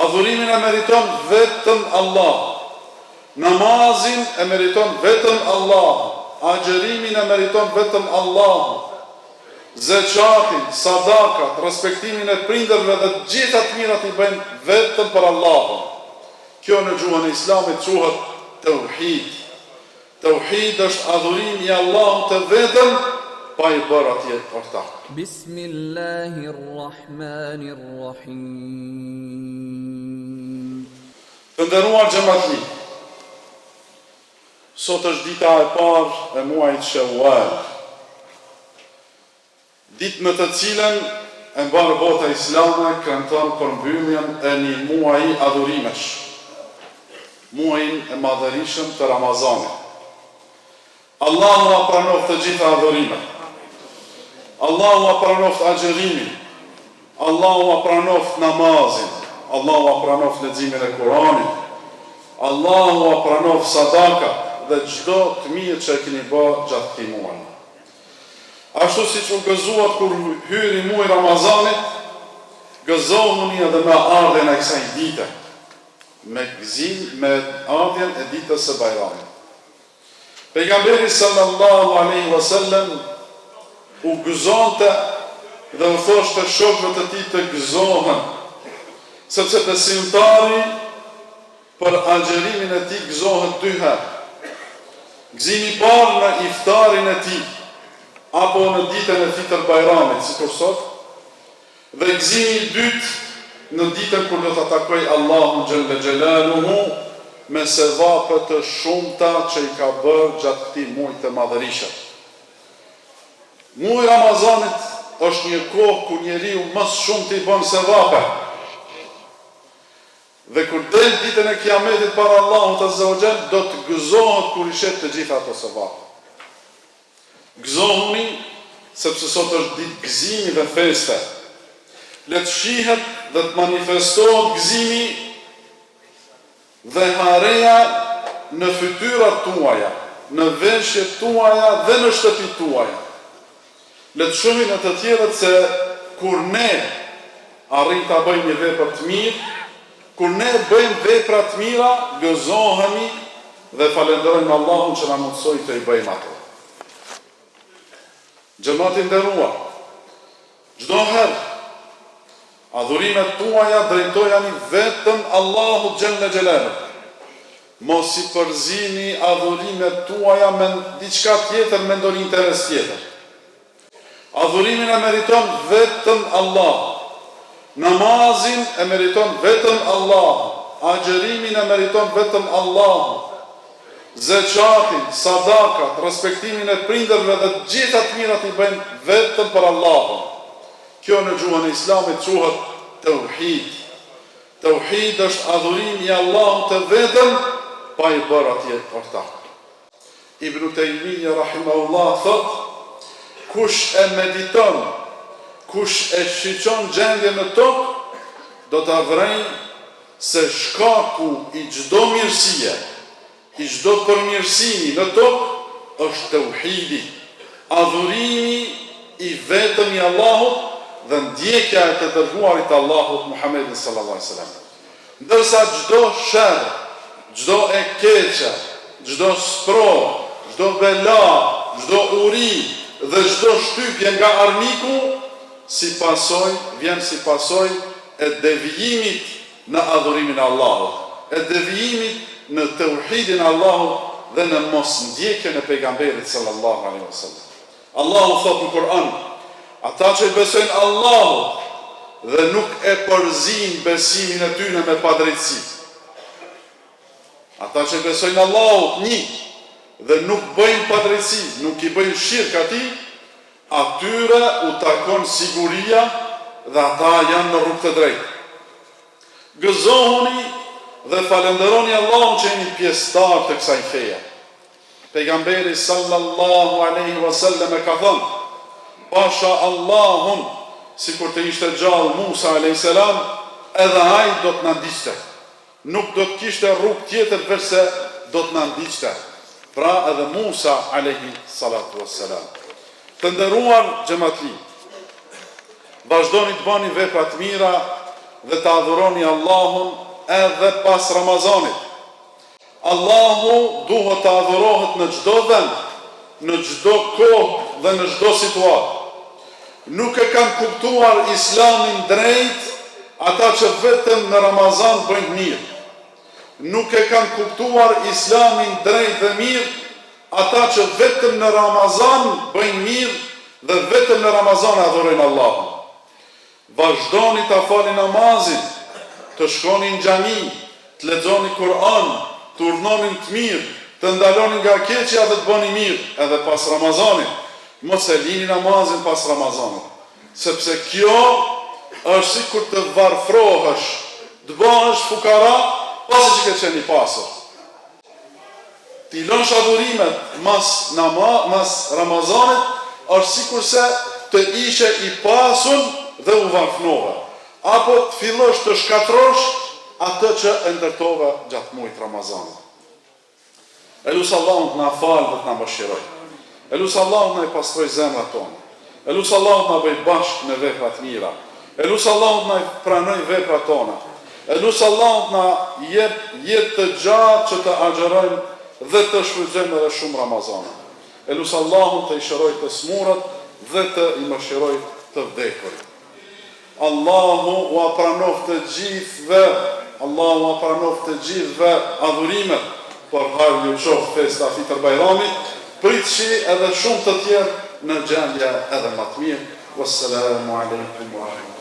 Adhurimin e meriton vetëm Allahu. Namazin e meriton vetëm Allahu. Agjërimin e meriton vetëm Allahu. Zeqatin, sadakat, respektimin e prindërve dhe të gjitha të mirat i bëjmë vetëm për Allahun. Kjo në gjuhën e Islamit quhet teuhid. Teuhid është adhurimi i Allahut të vetëm pa i bërë atij ortak. Bismillahirrahmanirrahim. Të nderuar xhematli, sot është dita e parë e muajit Shewwal. Ditë në të cilën e mbarë bota islame kremton përmbylljen e një muaji adhurimesh, muajin e madhërishëm të Ramazanit. Allahu ua pranoftë të gjitha adhurimet. Allahu ua pranoftë agjërimin. Allahu ua pranoftë namazin. Allahu ua pranoftë leximin e Kuranit. Allahu ua pranoftë sadakat dhe çdo të mirë që e keni bë gjatë këtij muaji. Ashtu siç u gëzuat kur hyri muaji i Ramazanit, gëzohuni edhe me ardhjen e kësaj dite, me gëzim me ardhjen e ditës së Bajramit. Pejgamberi sallallahu alejhi ve sellem u gëzonte dhe u thoshte shokëve të tij të gëzohen, sepse besimtari Për agjërimin e tij gëzohet dy herë. Gëzimi i parë në iftarin e tij, apo në ditën e Fitër Bajramit, sikur sot, dhe gëzimi i dytë në ditën kur do ta takojë Allahun xhelle xhelaluhu me sevape të shumta që i ka bërë gjatë këtij muaji të madhërishëm. Muaji i Ramazanit është një kohë ku njeriu më së shumti bën sevape. Dhe kur del ditën e Kiametit para Allahut azza wa jall do të gëzohet kur i sheh të gjitha ato sevape. Gëzohuni sepse sot është ditë gëzimi dhe feste. Le të shihet dhe të manifestohet gëzimi dhe hareja në fytyrat tuaja, në veshjet tuaja dhe në shtëpitë tuaja. Le të shohin të tjerët se kur ne arrijmë ta bëjmë një vepër të mirë, kur ne bëjmë vepra të mira, gëzohemi dhe falënderojmë Allahun që na mundësoi të i bëjmë ato. Xhemat i nderuar, çdo herë Adhurimet tuaja drejtojani vetëm Allahut xhelle xhelaluhu. Mos i përzini adhurimet tuaja me diçka tjetër me ndonjë interes tjetër. Adhurimin e meriton vetëm Allahu. Namazin e meriton vetëm Allahu. Agjërimin e meriton vetëm Allahu. Zeqatin, sadakat, respektimin e prindërve dhe të gjitha të mirat i bëjmë vetëm për Allahun. Kjo në gjuhën e Islamit quhet teuhid. Teuhid është adhurimi i Allahut të vetëm pa i bërë atij ortak. Ibnu Tejmije rahimahullah thotë, Kush e mediton, kush e shiqon gjendjen në tokë, do ta vërejë se shkaku i çdo mirësie, I çdo përmirësimi në tokë është teuhidi, adhurimi i vetëm i Allahut dhe ndjekja e të Dërguarit të Allahut Muhammedit sallallahu alejhi ve sellem. Ndërsa çdo sherr, çdo e keqe, çdo sprovë, çdo bela, çdo uri dhe çdo shtypje nga armiku, si pasojë, vjen si pasojë e devijimit në adhurimin e Allahut, e devijimit në teuhidin e Allahut dhe në mosndjekjen e Pejgamberit sallallahu alejhi ve sellem. Allahu thotë në Kur'an, Ata që i besojnë Allahut dhe nuk e përzijnë besimin e tyne me padrejtësi. Ata që i besojnë Allahut, një, dhe nuk bëjnë padrejtësi, nuk i bëjnë shirk atij, atyre u takon siguria dhe ata janë në rrugë të drejtë. Gëzohuni dhe falënderoni Allahun që jeni pjesëtarë të kësaj feje. Pejgamberi sallallahu alejhi wa sellem e ka thënë, Pasha Allahun, sikur të ishte gjallë Musa alejhi selam, edhe ai do të na ndiqte. Nuk do të kishte rrugë tjetër veçse do të na ndiqte. Pra edhe Musa alejhi salatu was selam. Të nderuar xhematli, vazhdoni të bani vepra të mira. dhe ta adhuroni Allahun edhe pas Ramazanit. Allahu duhet të adhurohet në çdo vend, në çdo kohë dhe në çdo situatë. Nuk e kanë kuptuar Islamin drejt ata që vetëm në Ramazan bëjnë mirë. Nuk e kanë kuptuar Islamin drejt dhe mirë ata që vetëm në Ramazan bëjnë mirë dhe vetëm në Ramazan e adhurojnë Allahun. Vazhdoni ta falni namazin, të shkoni në xhami, të lexoni Kur'an, të urdhnoni në të mirë, të ndaloni nga e keqja dhe të bëni mirë edhe pas Ramazanit. Mos e lini namazin pas Ramazanit, sepse kjo është sikur të varfrohesh, të bëhesh fukara pasi që ke qenë i pasur. T'i lësh adhurimet mas nama, mas Ramazanit është sikurse të ishe i pasun dhe u varfnove, apo të fillosh të shkatërrosh atë që e ndërtove gjatë muajit të Ramazanit. E lus Allahun të na falë dhe të na mëshirojë. E lus Allahun të na i pastrojë zemrat tona. E lus Allahun të na bëjë bashkë me vepra të mira. E lus Allahun të na i pranojë veprat tona. E lus Allahun të na jep jetë të gjatë që të agjërojmë dhe të shfrytëzojmë edhe shumë Ramazana. E lus Allahun të i shërojë të smurët dhe të i mëshirojë të vdekurit. Allahu ua pranoftë të gjithëve Allahu ua pranoftë të gjithëve adhurimet për hajr ju qoftë festa e Fitër Bajramit pritshi edhe shumë të tjerë në gjendje edhe ma të mirë Wassalamu alejkum wa rahmetullahi.